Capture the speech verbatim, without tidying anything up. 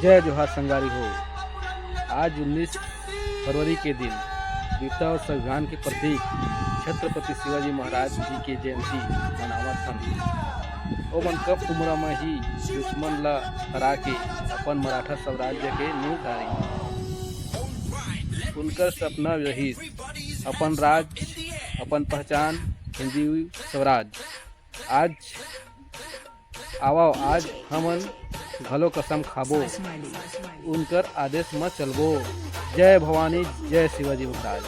जय जोहार संगवारी हो। आज उन्नीस फरवरी के दिन वीरता और स्वाभिमान के प्रतीक छत्रपति शिवाजी महाराज जी के जयंती मनावत हन। ओमन कम उम्र म ही दुश्मन ला हरा के अपन मराठा साम्राज्य के नींव डारिन। उनकर सपना रहिस अपन राज, अपन पहचान, हिंदवी स्वराज। आज आवव, आज हमन घलो कसम खाबो, उनकर आदेश म चलबो। जय भवानी, जय शिवाजी महाराज।